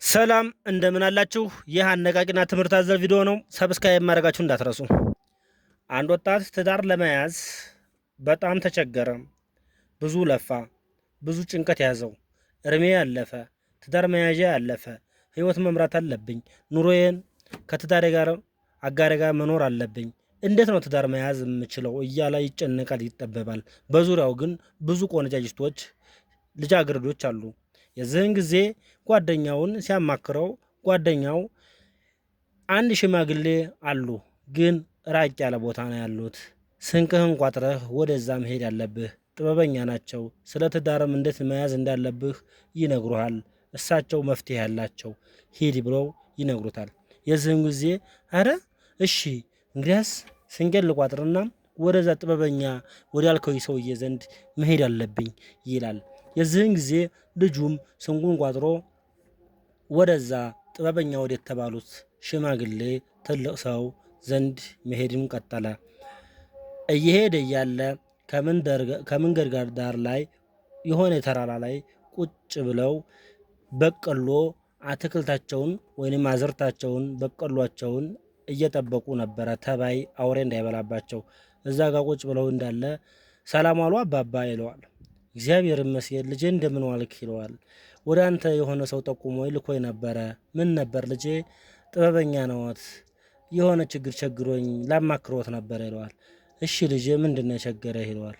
ሰላም እንደምን አላችሁ? ይህ አነቃቂና ትምህርት አዘል ቪዲዮ ነው። Subscribe ማድረጋችሁ እንዳትረሱ። አንድ ወጣት ትዳር ለመያዝ በጣም ተቸገረ። ብዙ ለፋ፣ ብዙ ጭንቀት ያዘው። እድሜ ያለፈ፣ ትዳር መያዣ ያለፈ፣ ህይወት መምራት አለብኝ፣ ኑሮዬን ከትዳሬ ጋር አጋሬ ጋር መኖር አለብኝ፣ እንዴት ነው ትዳር መያዝ የምችለው እያለ ይጨነቃል፣ ይጠበባል። በዙሪያው ግን ብዙ ቆነጃጅቶች ልጃገረዶች አሉ። የዚህን ጊዜ ጓደኛውን ሲያማክረው ጓደኛው አንድ ሽማግሌ አሉ፣ ግን ራቅ ያለ ቦታ ነው ያሉት። ስንቅህን ቋጥረህ ወደዛ መሄድ አለብህ። ጥበበኛ ናቸው። ስለ ትዳርም እንዴት መያዝ እንዳለብህ ይነግሩሃል። እሳቸው መፍትሄ ያላቸው፣ ሂድ ብለው ይነግሩታል። የዚህን ጊዜ አረ እሺ እንግዲያስ ስንቄን ልቋጥርና ወደዛ ጥበበኛ ወዳልከው ሰውዬ ዘንድ መሄድ አለብኝ ይላል። የዚህን ጊዜ ልጁም ስንቁን ቋጥሮ ወደዛ ጥበበኛ ወደ የተባሉት ሽማግሌ ትልቅ ሰው ዘንድ መሄድን ቀጠለ። እየሄደ እያለ ከመንገድ ጋር ዳር ላይ የሆነ ተራራ ላይ ቁጭ ብለው በቆሎ አትክልታቸውን ወይንም አዝርታቸውን በቆሏቸውን እየጠበቁ ነበረ፣ ተባይ አውሬ እንዳይበላባቸው። እዛ ጋር ቁጭ ብለው እንዳለ ሰላም አሉ አባባ ይለዋል። እግዚአብሔር ይመስገን ልጄ እንደምን ዋልክ ይለዋል። ወደ አንተ የሆነ ሰው ጠቁሞ ልኮኝ ነበረ። ምን ነበር ልጄ? ጥበበኛ ነዎት፣ የሆነ ችግር ቸግሮኝ ላማክሮት ነበረ ይለዋል። እሺ ልጄ ምንድን ነው የቸገረህ ይለዋል።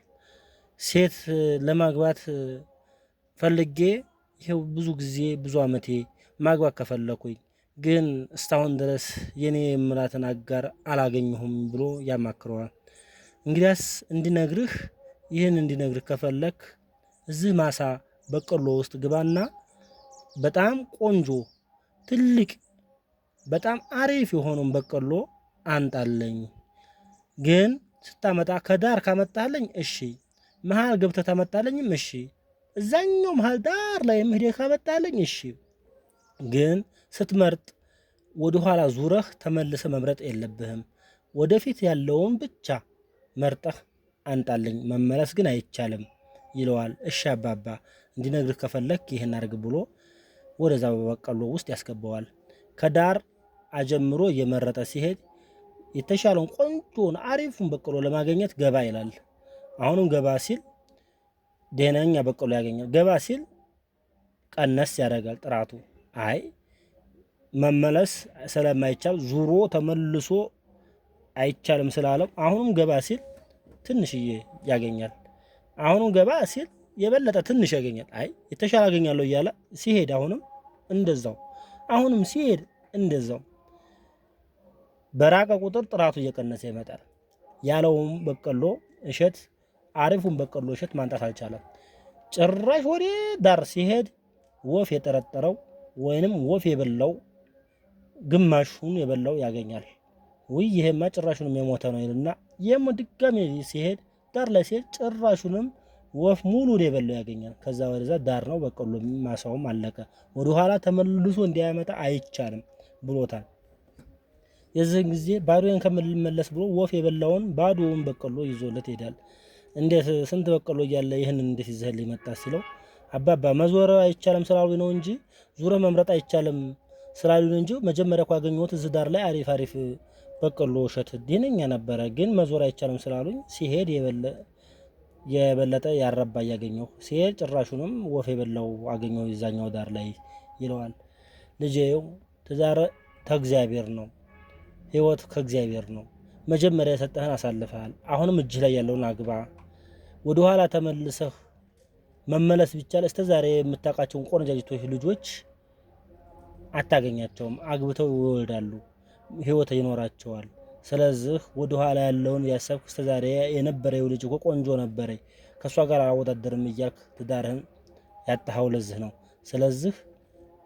ሴት ለማግባት ፈልጌ ይኸው ብዙ ጊዜ ብዙ ዓመቴ ማግባት ከፈለኩኝ ግን እስካሁን ድረስ የኔ የምላትን አጋር አላገኘሁም ብሎ ያማክረዋል። እንግዲያስ እንዲነግርህ ይህን እንዲነግርህ ከፈለክ እዚህ ማሳ በቆሎ ውስጥ ግባና በጣም ቆንጆ ትልቅ በጣም አሪፍ የሆነውን በቆሎ አምጣልኝ። ግን ስታመጣ ከዳር ካመጣልኝ እሺ፣ መሀል ገብተህ ታመጣልኝም እሺ፣ እዛኛው መሀል ዳር ላይ ሄደህ ካመጣልኝ እሺ። ግን ስትመርጥ ወደ ኋላ ዙረህ ተመልሰህ መምረጥ የለብህም። ወደፊት ያለውን ብቻ መርጠህ አንጣልኝ፣ መመለስ ግን አይቻልም ይለዋል። እሺ አባባ እንዲነግርህ ከፈለክ ይህን አድርግ ብሎ ወደዛ በበቆሎ ውስጥ ያስገባዋል። ከዳር አጀምሮ እየመረጠ ሲሄድ የተሻለውን ቆንጆን አሪፉን በቆሎ ለማግኘት ገባ ይላል። አሁንም ገባ ሲል ደህነኛ በቆሎ ያገኛል። ገባ ሲል ቀነስ ያደርጋል ጥራቱ። አይ መመለስ ስለማይቻል ዙሮ ተመልሶ አይቻልም ስላለው አሁንም ገባ ሲል ትንሽዬ ያገኛል። አሁንም ገባ ሲል የበለጠ ትንሽ ያገኛል። አይ የተሻለ አገኛለሁ እያለ ሲሄድ አሁንም እንደዛው፣ አሁንም ሲሄድ እንደዛው። በራቀ ቁጥር ጥራቱ እየቀነሰ ይመጣል። ያለውም በቆሎ እሸት አሪፉን በቆሎ እሸት ማንጣት አልቻለም። ጭራሽ ወደ ዳር ሲሄድ ወፍ የጠረጠረው ወይንም ወፍ የበላው ግማሹን የበላው ያገኛል። ውይ ይሄማ ጭራሹንም የሞተ ነው ይልና የሞ ድጋሜ ሲሄድ ዳር ላይ ሲሄድ ጭራሹንም ወፍ ሙሉን የበላው ያገኛል። ከዛ ወደዛ ዳር ነው በቆሎ ማሳውም አለቀ። ወደኋላ ተመልሶ እንዲያመጣ አይቻልም ብሎታል። የዚህን ጊዜ ባዶዬን ከምልመለስ ብሎ ወፍ የበላውን ባዶውን በቆሎ ይዞለት ይሄዳል። እንዴት ስንት በቆሎ እያለ ይህንን እንዴት ይዘህልኝ መጣ ሲለው አባባ መዞር አይቻልም ስላሉ ነው እንጂ ዙረ መምረጥ አይቻልም ስላሉ ነው እንጂ መጀመሪያ እኮ ያገኘሁት እዚህ ዳር ላይ አሪፍ አሪፍ በቆሎ እሸት ደህነኛ ነበረ፣ ግን መዞር አይቻልም ስላሉኝ ሲሄድ የበለጠ ያረባ እያገኘሁ ሲሄድ ጭራሹንም ወፍ የበላው አገኘሁ የዛኛው ዳር ላይ ይለዋል። ልጄው ትዳር ከእግዚአብሔር ነው፣ ህይወት ከእግዚአብሔር ነው። መጀመሪያ የሰጠህን አሳልፈሃል። አሁንም እጅህ ላይ ያለውን አግባ። ወደኋላ ተመልሰህ መመለስ ቢቻል እስከ ዛሬ የምታውቃቸውን ቆነጃጅቶች ልጆች አታገኛቸውም። አግብተው ይወልዳሉ፣ ህይወት ይኖራቸዋል። ስለዚህ ወደኋላ ያለውን ያሰብክ እስከ ዛሬ የነበረው ልጅ እኮ ቆንጆ ነበረ፣ ከእሷ ጋር አላወዳደርም እያልክ ትዳርህን ያጣኸው ለዚህ ነው። ስለዚህ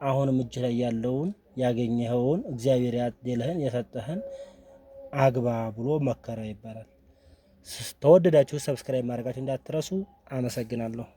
አሁንም እጅህ ላይ ያለውን ያገኘኸውን እግዚአብሔር ያደለህን የሰጠህን አግባ ብሎ መከረ ይባላል። ተወደዳችሁ subscribe ማድረጋችሁ እንዳትረሱ። አመሰግናለሁ።